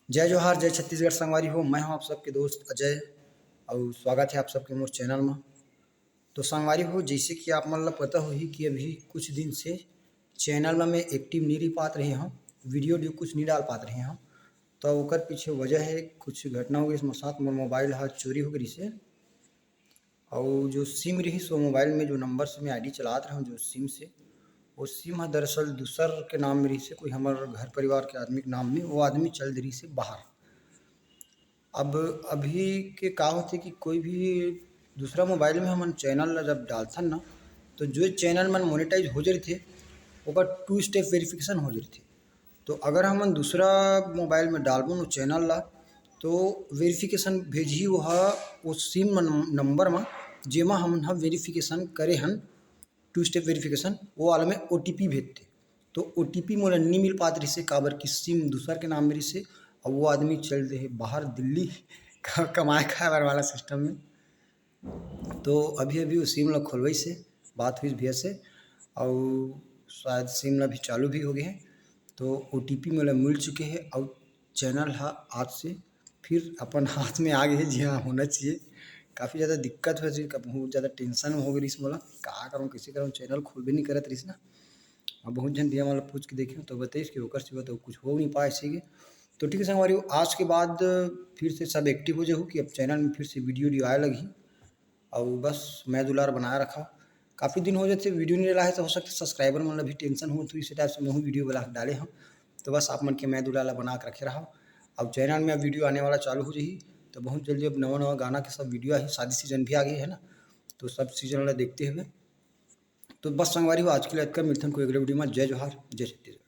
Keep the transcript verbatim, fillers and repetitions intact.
जय जोहार, जय छत्तीसगढ़ संगवारी हो। मैं हूं आप सबके दोस्त अजय, अउ स्वागत है आप सबके मोर चैनल में। तो संगवारी हो, जैसे कि आप मन ला पता होही कि अभी कुछ दिन से चैनल में मैं एक्टिव नहीं रह पात रहे हूँ, वीडियो उडियो कुछ नहीं डाल पात रहे हूँ। तो ओकर पीछे वजह है, कुछ घटना हो गई मोर साथ, मोर मोबाइल हा चोरी हो गई से, अउ जो सिम रहिस वो मोबाइल में, जो नंबर से मैं आईडी चलात रहूँ जो सिम से, वो सिम हा दरअसल दूसर के नाम में रहिस, कोई हमर घर परिवार के आदमी के नाम में, वो आदमी चल दे रहिस बाहर। अब अभी के का होथे कि कोई भी दूसरा मोबाइल में हमन चैनल ला जब डालथन ना, तो जो चैनल मन मोनेटाइज हो जरिथे, ओकर टू स्टेप वेरिफिकेशन हो जरिथे। तो अगर हमन दूसरा मोबाइल में डालबो ना चैनल ला, तो वेरिफिकेशन भेजही वो हा, वो सिम मन-, नंबर में, जेमा हमन हा वेरिफिकेशन करे हन, टू स्टेप वेरिफिकेशन, वो वाला में ओटीपी भेजथे। तो ओटीपी मोला नहीं मिल पात रहिसे, काबर कि सिम दूसर के नाम में रहिसे, अब वो आदमी चल दे हे बाहर दिल्ली क-, कमाए खाए बर वाला सिस्टम में। तो अभी अभी वो सिम ला खोलवाइस हे, बात हुई भैया से, अउ शायद सिम ला भी चालू भी हो गए हे। तो ओटीपी मोला मिल चुके हे, अउ चैनल हा आज से फिर अपन हाथ में आ गए हे, जिहाँ होना चाहिए। काफ़ी ज़्यादा दिक्कत हो रही, बहुत ज़्यादा टेंशन में हो गई रहिस मोला, का करूँ, कैसे करूँ, चैनल खोलबे नहीं करत रहिस ना। अब बहुत जन भैया मन ला पूछ के देखे तो बताइस कि ओकर सिवा तो कुछ हो नहीं पाए इसी के। तो ठीक है संगवारी, आज के बाद फिर से सब एक्टिव हो जाहू कि अब चैनल में फिर से वीडियो उडियो आए लगही। अउ बस मैं दुलार बनाए रखा, काफ़ी दिन हो जाते वीडियो नहीं डाले, तो हो सकता सब्सक्राइबर मन ला भी टेंशन हो, तो इसी टाइप से मैं वीडियो बना के डाले हूँ। तो बस आप मन के मैं दुलार ला बना के रखे रहा। अब चैनल में अब वीडियो आने वाला चालू हो जाही, तो बहुत जल्दी अब नवा नवा गाना के सब वीडियो आही, शादी सीजन भी आ गई है ना, तो सब सीजन ला देखते हुए। तो बस संगवारी हो, आज के लिए इतना, मिलथन कोई अगले वीडियो में। जय जोहार, जय छत्तीसगढ़।